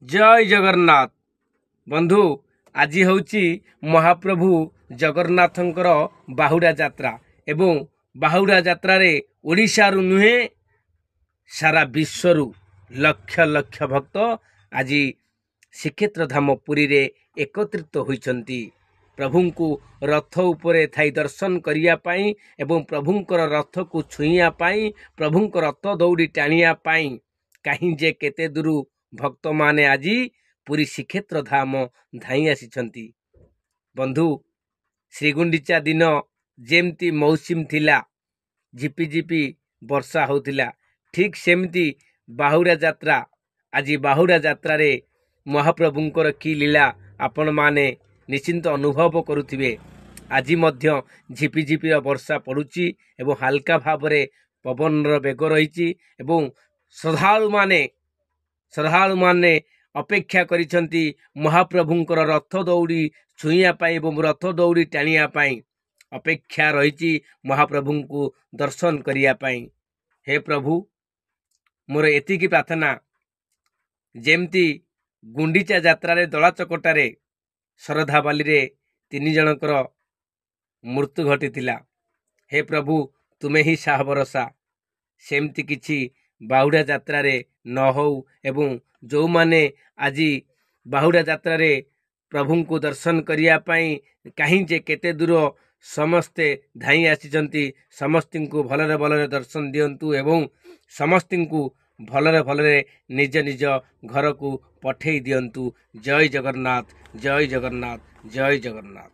ଜୟ ଜଗନ୍ନାଥ ବନ୍ଧୁ। ଆଜି ହେଉଛି ମହାପ୍ରଭୁ ଜଗନ୍ନାଥଙ୍କର ବାହୁଡ଼ା ଯାତ୍ରା ଏବଂ ବାହୁଡ଼ା ଯାତ୍ରାରେ ଓଡ଼ିଶାରୁ ନୁହେଁ, ସାରା ବିଶ୍ୱରୁ ଲକ୍ଷ ଲକ୍ଷ ଭକ୍ତ ଆଜି ଶ୍ରୀକ୍ଷେତ୍ର ଧାମ ପୁରୀରେ ଏକତ୍ରିତ ହୋଇଛନ୍ତି, ପ୍ରଭୁଙ୍କୁ ରଥ ଉପରେ ଥାଇ ଦର୍ଶନ କରିବା ପାଇଁ ଏବଂ ପ୍ରଭୁଙ୍କର ରଥକୁ ଛୁଇଁବା ପାଇଁ, ପ୍ରଭୁଙ୍କ ରଥ ଦଉଡ଼ି ଟାଣିବା ପାଇଁ। କାହିଁ ଯେ କେତେ ଦୂରୁ ଭକ୍ତମାନେ ଆଜି ପୁରୀ ଶ୍ରୀକ୍ଷେତ୍ର ଧାମ ଧାଇଁ ଆସିଛନ୍ତି। ବନ୍ଧୁ, ଶ୍ରୀଗୁଣ୍ଡିଚା ଦିନ ଯେମିତି ମୌସୁମୀ ଥିଲା, ଝିପିଝିପି ବର୍ଷା ହେଉଥିଲା, ଠିକ୍ ସେମିତି ବାହୁଡ଼ା ଯାତ୍ରା। ଆଜି ବାହୁଡ଼ା ଯାତ୍ରାରେ ମହାପ୍ରଭୁଙ୍କର କି ଲୀଳା ଆପଣମାନେ ନିଶ୍ଚିନ୍ତ ଅନୁଭବ କରୁଥିବେ। ଆଜି ମଧ୍ୟ ଝିପିଝିପିର ବର୍ଷା ପଡ଼ୁଛି ଏବଂ ହାଲକା ଭାବରେ ପବନର ବେଗ ରହିଛି ଏବଂ ଶ୍ରଦ୍ଧାଳୁମାନେ ଅପେକ୍ଷା କରିଛନ୍ତି ମହାପ୍ରଭୁଙ୍କର ରଥ ଦଉଡ଼ି ଛୁଇଁବା ପାଇଁ ଏବଂ ରଥ ଦଉଡ଼ି ଟାଣିବା ପାଇଁ। ଅପେକ୍ଷା ରହିଛି ମହାପ୍ରଭୁଙ୍କୁ ଦର୍ଶନ କରିବା ପାଇଁ। ହେ ପ୍ରଭୁ, ମୋର ଏତିକି ପ୍ରାର୍ଥନା, ଯେମିତି ଗୁଣ୍ଡିଚା ଯାତ୍ରାରେ ଦଳା ଚକଟାରେ ଶରଧାବାଲିରେ 3 ଜଣଙ୍କର ମୃତ୍ୟୁ ଘଟିଥିଲା, ହେ ପ୍ରଭୁ ତୁମେ ହିଁ ସାହା ଭରସା, ସେମିତି କିଛି ବାହୁଡ଼ା ଯାତ୍ରାରେ ନ ହଉ ଏବଂ ଯେଉଁମାନେ ଆଜି ବାହୁଡ଼ା ଯାତ୍ରାରେ ପ୍ରଭୁଙ୍କୁ ଦର୍ଶନ କରିବା ପାଇଁ କାହିଁ ଯେ କେତେ ଦୂର ସମସ୍ତେ ଧାଇଁ ଆସିଛନ୍ତି, ସମସ୍ତଙ୍କୁ ଭଲରେ ଭଲରେ ଦର୍ଶନ ଦିଅନ୍ତୁ ଏବଂ ସମସ୍ତଙ୍କୁ ଭଲରେ ଭଲରେ ନିଜ ନିଜ ଘରକୁ ପଠେଇ ଦିଅନ୍ତୁ। ଜୟ ଜଗନ୍ନାଥ, ଜୟ ଜଗନ୍ନାଥ, ଜୟ ଜଗନ୍ନାଥ।